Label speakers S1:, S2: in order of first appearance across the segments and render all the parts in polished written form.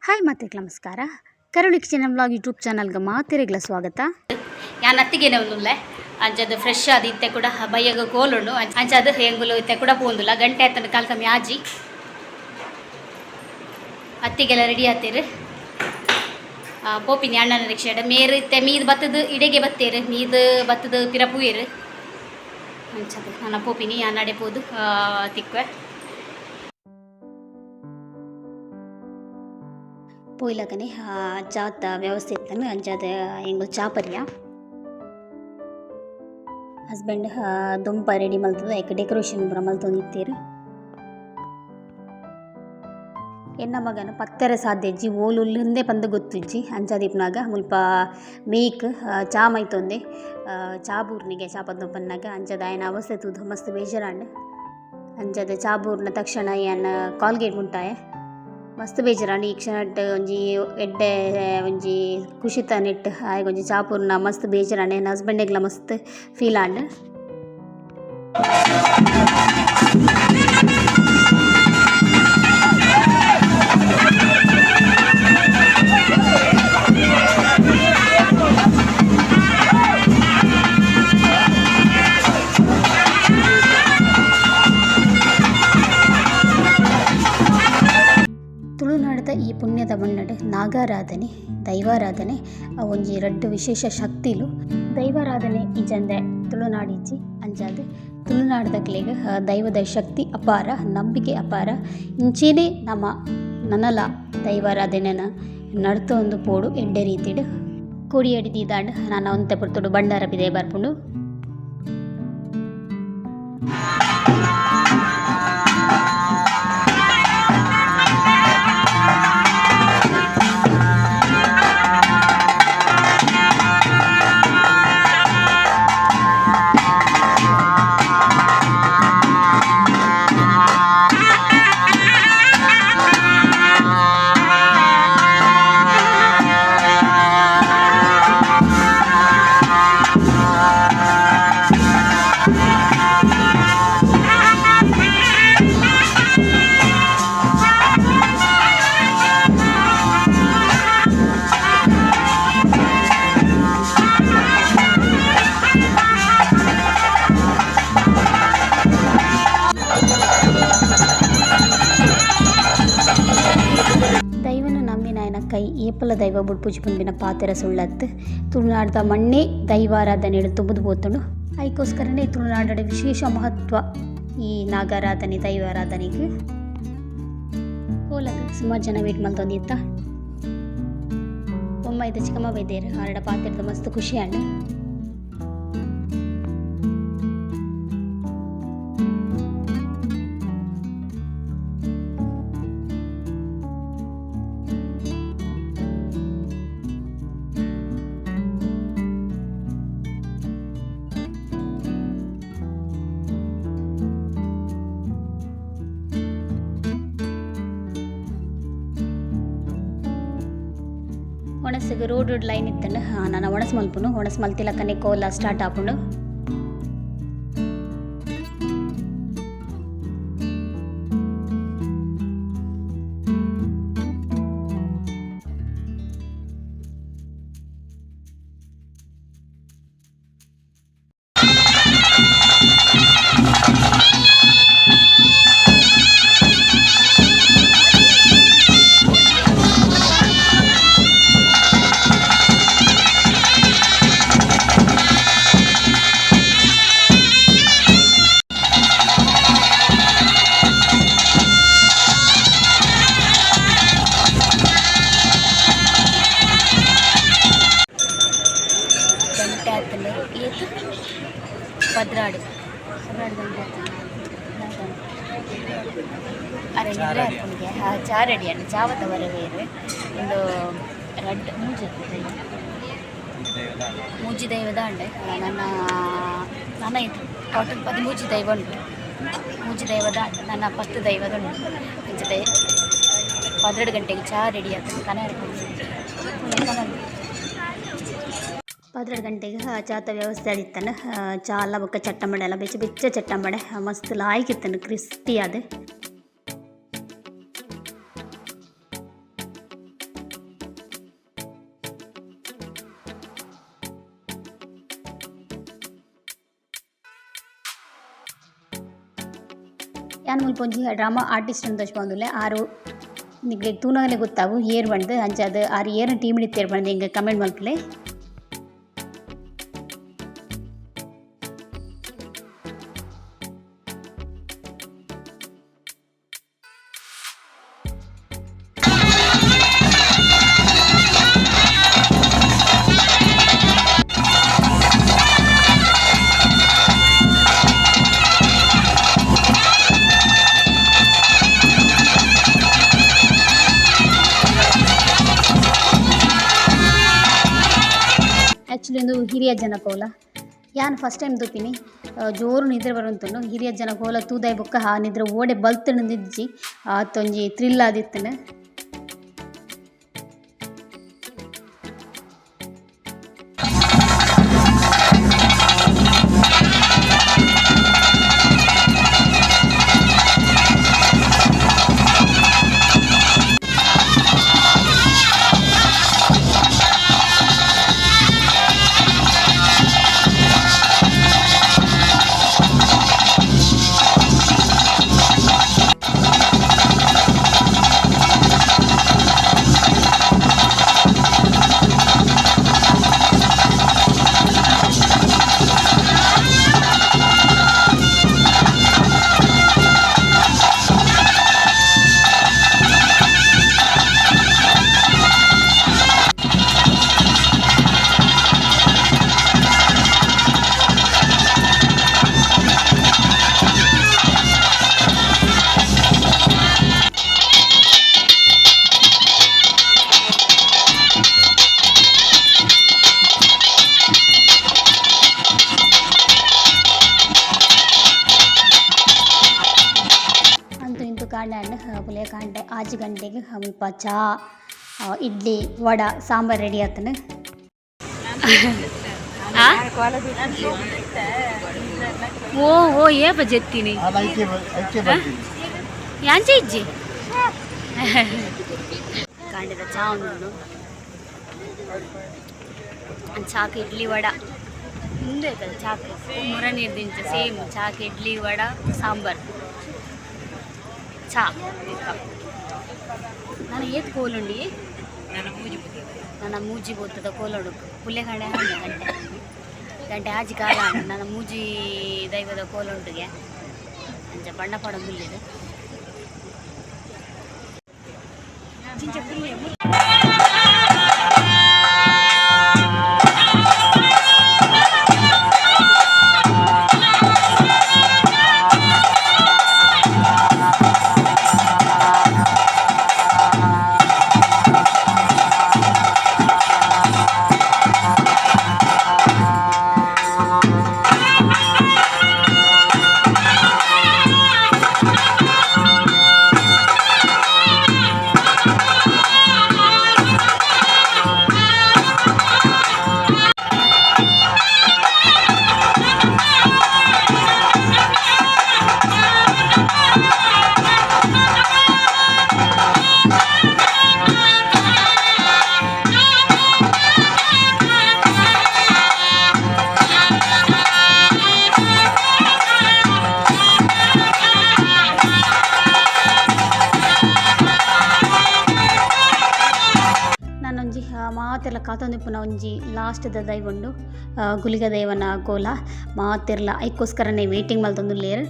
S1: Hi ಮಾತೆಗ್ ನಮಸ್ಕಾರ. ಕರುಳಿ kitchen vlog YouTube ಚಾನಲ್ಗೆ ಮಾತೆರೆಗ್ಲ ಸ್ವಾಗತ. ಯಾನ್ ಅತ್ತಿಗೆನೆ ಉಲ್ಲುಲ್ಲೆ ಅಂಚದ ಫ್ರೆಶ್ ಆದ್ ಇತ್ತೆ ಕೂಡ ಬಯ್ಯಗ ಕೋಲುಂಡು. ಅಂಚಾದ್ ಎಂಗುಲು ಇತ್ತೆ ಕೂಡ ಪೋಂದುಲ್ಲ. ಗಂಟೆ ಆತಂಡ ಕಾಲ್ ಕಮ್ಮಿ ಆಜಿ. ಅತ್ತಿಗೆಲ್ಲ ರೆಡಿ ಆತೇರು. ಪೋಪಿನಿ ಅಣ್ಣನ ರಿಕ್ಷಾಡ್. ಮೇರು ಇತ್ತೆ ಮೀದ್ ಬತ್ತದು ಇಡೆಗೆ ಬತ್ತೇರು, ಮೀದ್ ಬತ್ತದು ಪಿರ ಪೂಯೆರು. ಅಂಚದ ನನ್ನ ಪೋಪಿನಿ ಅನ್ನಡೆ ಪೋದು ತಿಕ್ವೆ. ಪೋಯ್ಲಕನೆ ಚಾತ ವ್ಯವಸ್ಥೆ ಇತ್ತನು. ಅಂಚಾದ ಎಂಗುಲು ಚಾ ಪರಿಯ. ಹಸ್ಬೆಂಡ್ ದೊಂಪ ರೆಡಿ ಮಲ್ತದ ಐಕ್ ಡೆಕೋರೇಷನ್ ಪೂರ ಮಲ್ತೊಂದಿತ್ತೆರ್. ಎನ್ನ ಮಗನ ಪತ್ತೆರೆ ಸಾಧ್ಯ ಇಜ್ಜಿ, ಓಲು ಉಲ್ಲುಂದೆ ಪಂದ್ ಗೊತ್ತುಜ್ಜಿ. ಅಂಚಾದಿಪ್ಪುನಗ ಮುಲ್ಪ ಮೇಕ್ ಚಾ ಮೈತೊಂದೆ ಚಾ ಬೂರ್ನಿಗೆ ಚಾ ಪಂದ್ ಪನ್ನಗ ಅಂಚಾದ್ ಆಯನ ಅವಸ್ಥೆ ತೂದು ಮಸ್ತ್ ಬೇಜಾರಾಂಡ್. ಅಂಚಾದ್ ಚಾ ಬೂರ್ನ ತಕ್ಷಣ ಯಾನ್ ಕಾಲ್ಗೇಟ್ ಮುಟ್ಟಾಯೆ. ಮಸ್ತ್ ಬೇಜಾರಾಂಡ್. ಈ ಕ್ಷಣಟ್ ಒಂಜಿ ಎಡ್ಡೆ ಒಂಜಿ ಖುಷಿತ ನೆಟ್ ಆಯಗ್ ಒಂಜಿ ಚಾ ಪೂರ್ನ ಮಸ್ತ್ ಬೇಜಾರಾಂಡ್. ಎನ್ನ ಹಸ್ಬೆಂಡ್ಗ್ಲ ಮಸ್ತ್ ಫೀಲ್ ಆಂಡ್. ತುಳುನಾಡದ ಈ ಪುಣ್ಯದ ಮಣ್ಣಡ್ ನಾಗಾರಾಧನೆ, ದೈವಾರಾಧನೆ ಒಂಜಿ ರಡ್ಡ್ ವಿಶೇಷ ಶಕ್ತಿಲು. ದೈವಾರಾಧನೆ ಇಜ್ಜಂದೆ ತುಳುನಾಡು ಇಜ್ಜಿ. ಅಂಚಾದ್ ತುಳುನಾಡ್ದಕ್ಲೆಗ್ ದೈವದ ಶಕ್ತಿ ಅಪಾರ, ನಂಬಿಕೆ ಅಪಾರ. ಇಂಚೆನೆ ನಮ ನನಲ ದೈವಾರಾಧನೆನ ನಡತೊಂದು ಪೋಡು ಎಡ್ಡೆ ರೀತಿಡ್. ಕೊಡಿಯಡಿ ದೀದಾಂಡ್ ನನ ಒಂತೆ ಪೊರ್ತುಡು ಭಂಡಾರ ಪಿದಯಿ ಬರ್ಪುಂಡು. ದೈವನ ನಂಬಿನಾಯನ ಕೈ ಏಪಲ ದೈವ ಬುಡ್ಪುಜಿ ಪನ್ಪಿನ ಪಾತೆರ ಸುಳ್ಳತ್. ತುಳುನಾಡ್ದ ಮಣ್ಣೇ ದೈವಾರಾಧನೆಡ್ ತುಂಬುದು ಪೋತುಂಡು. ಐಕೋಸ್ಕರನೇ ತುಳುನಾಡ ವಿಶೇಷ ಮಹತ್ವ ಈ ನಾಗಾರಾಧನೆ ದೈವಾರಾಧನೆಗ್. ಕೋಲಗ್ ಸುಮಾರು ಜನ ವೇಟ್ ಮಲ್ತೊಂದಿತ್ತ. ಬೊಮ್ಮಾಯಿದ ಚಿಕ್ಕಮ್ಮ ಬೈದೇರ್ ಆರಡ ಪಾತೆರ್ದ ಮಸ್ತ್ ಖುಷಿ ಆಂಡ್. ಒಣಸುಗು ರೋಡ್ ಲೈನ್ ಇತ್ತಂಡ ನನ ಒಣಸು ಮಲ್ಪುನು. ಒಣಸು ಮಲ್ತಿಲಕ್ಕನೆ ಕೋಲ ಸ್ಟಾರ್ಟ್ ಆಪುಂಡು. ಗಂಟೆ ಆತಂಡ್ ಏತ್ 12 12 ಗಂಟೆ ಆತಂಡ್. ಅರೆ ನಿದ್ರೆ ಆಪುಂಡಿಗೆ. ಚಾ ರೆಡಿ ಆಂಡ್. ಚಾವತ ಬರವೇರು. ಉಂದು ರಡ್ಡ್ ಮೂಜಿ ದೈವ, ಮೂಜಿ ದೈವದ ಅಂಡೆ. ನನ್ನ ನನ್ನ ಇದು ಟೋಟಲ್ 13 ದೈವ ಉಂಟು. ಮೂಜಿ ದೈವದ ನನ್ನ 10 ದೈವದ ಉಂಟು. ಅಂಚತೆ 12 ಗಂಟೆಗೆ ಚಾ ರೆಡಿ ಆಗ್ತದೆ. ಕನ 12 ಗಂಟೆಗೆ ಚಾತ ವ್ಯವಸ್ಥೆ ಆದಿತ್ತಂಡ. ಚಾಲ ಬೊಕ್ಕ ಚಟ್ಟಂಬಡೆ ಎಲ್ಲ ಬೆಚ್ಚ ಬೆಚ್ಚ ಚಟ್ಟಂಬಡೆ ಮಸ್ತ್ ಲಾಯ್ಕ್ ಇತ್ತಂಡ್, ಕ್ರಿಸ್ಪಿ ಆದ್. ಯಾನ್ ಮುಲ್ಪ ಒಂಜಿ ಡ್ರಾಮಾ ಆರ್ಟಿಸ್ಟ್ ಅಂದ್ ತೋಜ್ಪಾವೊಂದುಲ್ಲೆ ಆರು ನಿಕ್ಲೆಗ್ ತೂನಗನೆ ಗೊತ್ತಾವು ಏರ್ ಪಂದ್ ಅಂಚಾದ್ ಆರ್ ಏರ್ನ ಟೀಮ್ ಡ್ ಇತ್ತೆರ್ ಪಂದ್ ಎಂಕ್ ಕಮೆಂಟ್ ಮಲ್ಪುಲೆ. ಆಕ್ಚುಲಿ ಉಂದು ಹಿರಿಯ ಜನ ಕೋಲ. ಯಾನ್ ಫಸ್ಟ್ ಟೈಮ್ ತೂಪಿನಿ ಜೋರು ನಿದ್ರೆ ಬರೊಂತುಂಡು. ಹಿರಿಯ ಜನ ಕೋಲ ತೂದಾಯಿ ಬೊಕ್ಕ ಆ ನಿದ್ರೆ ಓಡೆ ಬಲ್ತ್ಂಡ್ ಇಜ್ಜಿ ಆತೊಂಜಿ ಥ್ರಿಲ್ ಆದಿತ್ತ್ಂಡ್. ಅಂತೂ ಇಂತೂ ಕಾಂಡೆ ಆಂಡ್ ಪುಲಿಯ ಕಾಂಡೆ ಆಜಿ ಗಂಟೆಗ್ ಮುಲ್ಪ ಚಾ ಇಡ್ಲಿ ವಡ ಸಾಂಬಾರ್ ರೆಡಿ ಆತುಂಡು. ಓ ಓ ಏಪ ಜೆತ್ತಿನಿ ಯಾಂಚೆ ಇಜ್ಜಿ ಕಾಂಡೆದ ಚಾ ಉಂಡು ಚಾಕ್ ಇಡ್ಲಿ ವಡ ಉಂದು ಐತಲ್ಲ ಚಾಕ್ ಮುರ ನೀರು ದಿಂಚ ಸೇಮ್ ಚಾಕ್ ಇಡ್ಲಿ ವಡ ಸಾಂಬಾರ್ ಚಾ. ನಾನು ಏತ್ ಕೋಲುಂಡಿ ನನ್ನ ಮೂಜಿ ಬೋತದ ಕೋಲುಂಡು ಪುಲ್ಯ ಕಾಂಡೆ ಗಂಟೆ ಗಂಟೆ ಆಜಿ ಕಾಲ ನನ್ನ ಮೂಜಿ ದೈವದ ಕೋಲುಂಡುಗೆ ಅಂಚ ಬಣ್ಣ ಪಾಡ ಮುಲ್ಲಿದು. ನಾನೊಂಜಿ ಮಾತೆರ್ಲ ಕಾತೊಂದಿಪ್ಪುನ ಒಂಜಿ ಲಾಸ್ಟ್ ದ ದೈವ ಉಂಡು ಗುಳಿಗ ದೈವನ ಕೋಲ ಮಾತೆರ್ಲ ಐಕೋಸ್ಕರನೆ ವೇಟಿಂಗ್ ಮಲ್ತೊಂದುಲ್ಲೆರ್.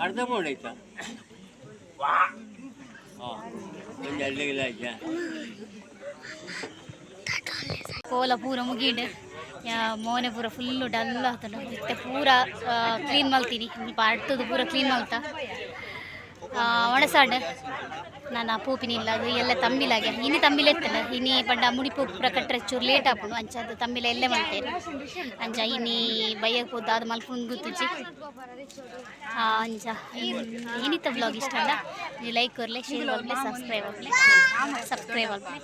S2: ಅರ್ಧ ಪೌಂಡ್ ಆಯ್ತಾ? ಹಾಂ, ಒಂದು 2 ಕಿಲೋ ಆಯ್ತಾ?
S1: ಕೋಲ ಪೂರ ಮುಗೀಂಡ್. ಮೋನೆ ಪೂರ ಫುಲ್ಲು ಡಲ್ ಆತುಂಡು. ಇತ್ತೆ ಪೂರ ಕ್ಲೀನ್ ಮಲ್ತೀನಿ, ಮುಲ್ಪ ಅಡ್ತದು ಪೂರ ಕ್ಲೀನ್ ಮಲ್ತ ಒಣಸಾಂಡ್. ನಾನು ಪೂಪಿನಿಲ್ಲ, ಅದು ಎಲ್ಲ ತಂಬಿಲಾಗೆ. ಇನಿ ತಂಬಿಲ ಎತ್ತಲ್ಲ. ಇನಿ ಪಂಡ ಮುಡಿಪು ಪೂರ ಕಟ್ಟರೆ ಚೂರು ಲೇಟ್ ಆಪುಂಡು. ಅಂಚ ಅದು ತಂಬಿಲ ಎಲ್ಲೆ ಮಲ್ತೇನೆ. ಅಂಚ ಇನಿ ಬಯ್ಯಗ್ ಪೋದು ದಾದ ಮಲ್ಪುಂಡು ಗೊತ್ತುಜ್ಜಿ. ಅಂಚ ಇನಿತ ವ್ಲಾಗ್ ಇಷ್ಟ ಅಲ್ಲ, ನೀವು ಲೈಕ್ ಕೊರ್ಲೆ, ಶೇರ್ ಮಲ್ಪಲೆ, ಸಬ್ಸ್ಕ್ರೈಬ್ ಮಲ್ಪಲೆ, ಸಬ್ಸ್ಕ್ರೈಬ್ ಮಲ್ಪಲೆ.